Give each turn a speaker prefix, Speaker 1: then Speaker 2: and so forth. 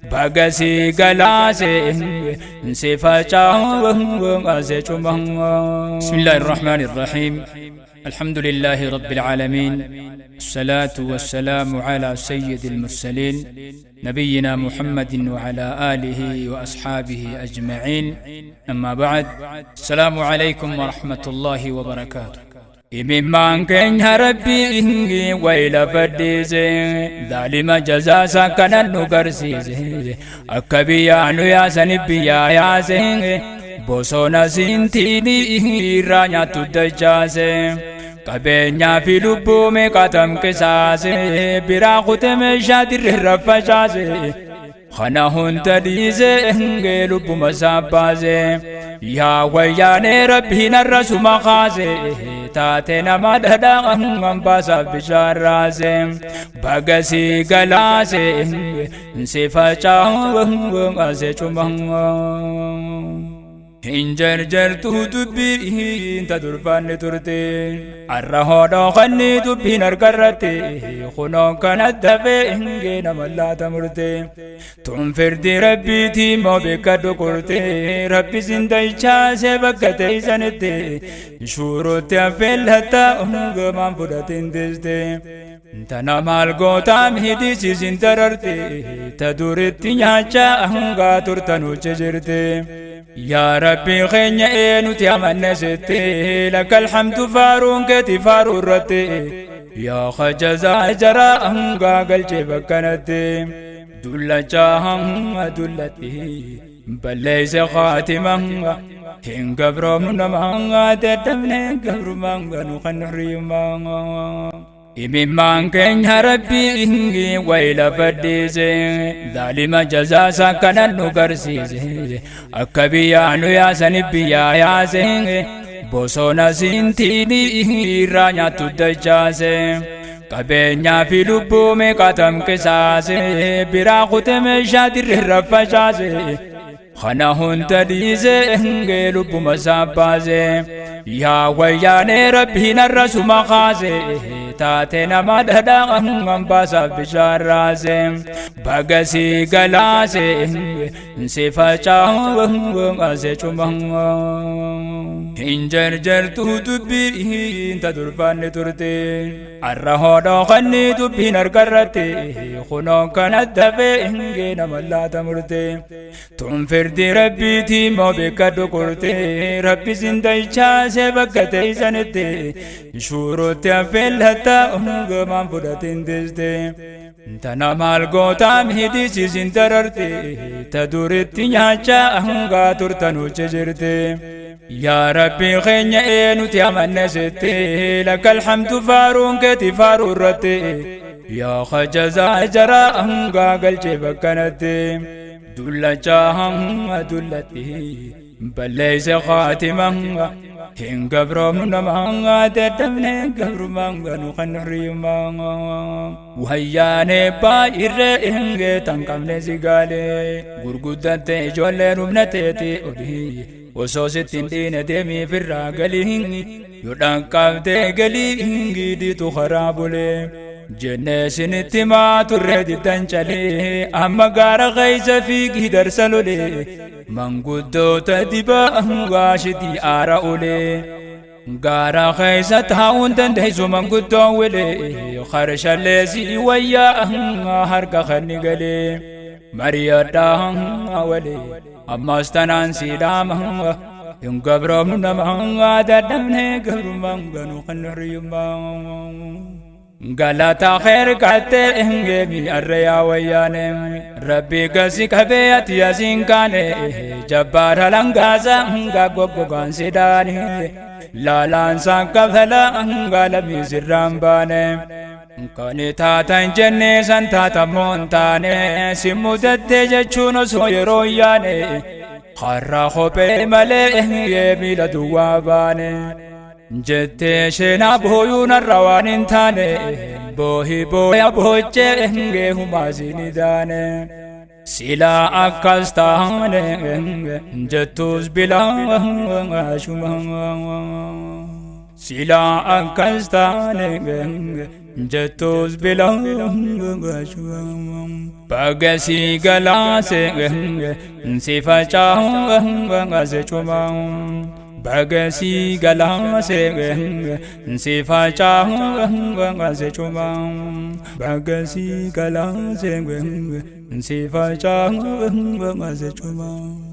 Speaker 1: Baga si galaase si facaase cuma. بسم الله الرحمن الرحيم، الحمد لله رب العالمين، الصلاة والسلام على سيد المرسلين نبينا محمد وعلى آله وأصحابه أجمعين، أما بعد، السلام عليكم ورحمة الله وبركاته. Imimmaan keenya Rabbii wayila fadhiise, zaalima jazaasaa kanan nu garsiise. Akka biyyaa nu yaasani biyyaa yaase, bosona siintiini irraa nyaattu dachaase. Qabeenyaa fi lubbuu meeqatam qisaase, biraa kute meeshaa dirreerra facaase. Kana hunda dhiise lubbuma isaa baase. Yaa Wayyaanee, Rabbiin arrasuma kaase, taate nama dhadhaa baasaaf bishaan raase. Baga si galaase si facaase cuma. Hin jarjartuu dubbiin ta durfaanni turte, arra hodhoo kanni dubbiin harkarratti kunoo kana dafee hingee nama laata murte. Tun firdi Rabbiitii moo beekadhu kurte, Rabbi sin daychaasee bakka teeysanitti shuurutti affeellatta hungumaan fudhatin diste. Tana maal gootaa miidhisiisin dararte, ta duritti nyaachaa hangaa turtan hojje jirte. Yaa Rabbi keenya, ee nuti amanne sitti, laka alhamdu faaruun keeti faaruu irratti. Yaa khajazaa jaraa hangaa galchee bakkanatti dullachaa hanga dullatti balleeyse khaatima. Hin gabroomnu nama dadhabne, gabrumaan ganu kan hiriyumaa. Imimmaan keenya Rabbii wayila fadhiise, zaalima jazaasaa kanan nu garsiise. Akka biyyaa nu yaasani biyyaa yaase, bosona siintiini irraa nyaattu dachaase. Qabeenyaa fi lubbuu meeqatam qisaase, biraa kute meeshaa dirreerra facaase. Kana hunda dhiise lubbuma isaa baase. Yaa Wayyaanee, Rabbiin arrasuma kaase, taate nama dhadhaa baasaaf bishaan raase. Baga si galaase si facaase cuma. Hin jarjartuu dubbiin ta durfaanni turte, arra hodhoo kanni dubbiin harkarratti kunoo kana dafee hingee nama laata murte. Tun firdi Rabbiitii moo beekadhu kurte, Rabbi sin daychaasee bakka teeysanitti shuurutti affeellatta hungumaan fudhatin diste. Tana maal gootaa miidhisiisin dararte, ta duritti nyaachaa hangaa turtan hojje jirte. Yaa Rabbi keenya, ee nuti amanne sitti, laka alhamdu faaruun keeti faaruu irratti. Yaa khajazaa jaraa hangaa galchee bakkanatti dullachaa hanga dullatti balleeyse khaatima. Hin gabroomnu nama dadhabne, gabrumaan ganu kan hiriyumaa. Wayyaanee baay'irree hingee tan qabne sigaalee gurguddatte, ijoolleen humna teeti olii osoo sittin dhiine deemii firraa galii, yoo dhaqqabdee galii gidiitu karaa bulee jennee sinitti maa turre diddan calee. Amma gaara keessa fiigii darsa lolee, manguddoota dibaa waashitii aara olee. Gaara keessa taa'uun dandeessu manguddoon wilee, qarshallee si wayyaa harka kanni galee mari'adhaa walee. Ammas tanaan si dhaama, hin gabroomnu nama dadhabne, gabrumaan ganu kan hiriyummaa. Galata kheer kattee hingeemi arra yaa Wayyaane, Rabbi gasi qabee ati asiin kaane. Jabbaara langaasa hangaa goggogaan sidaani, laalaansaan kafala hangaa lamii sirraan baane. Kan taatan jennee san taatamoo hin taane, si mudattee jechuun osoo yeroo yaane, har'a kophee malee miila duwwaa baane. Jettee sheenaa booyuun har'a waan hin taane, boohi booya boochee hingee humaasini daane. Silaa akkas taane jettus bilaashuma, silaa akkas taane. Jettus bilaa bagasii galaase si facaase cuma, bagasii galaase si facaase cuma, bagasii galaase si facaase cuma.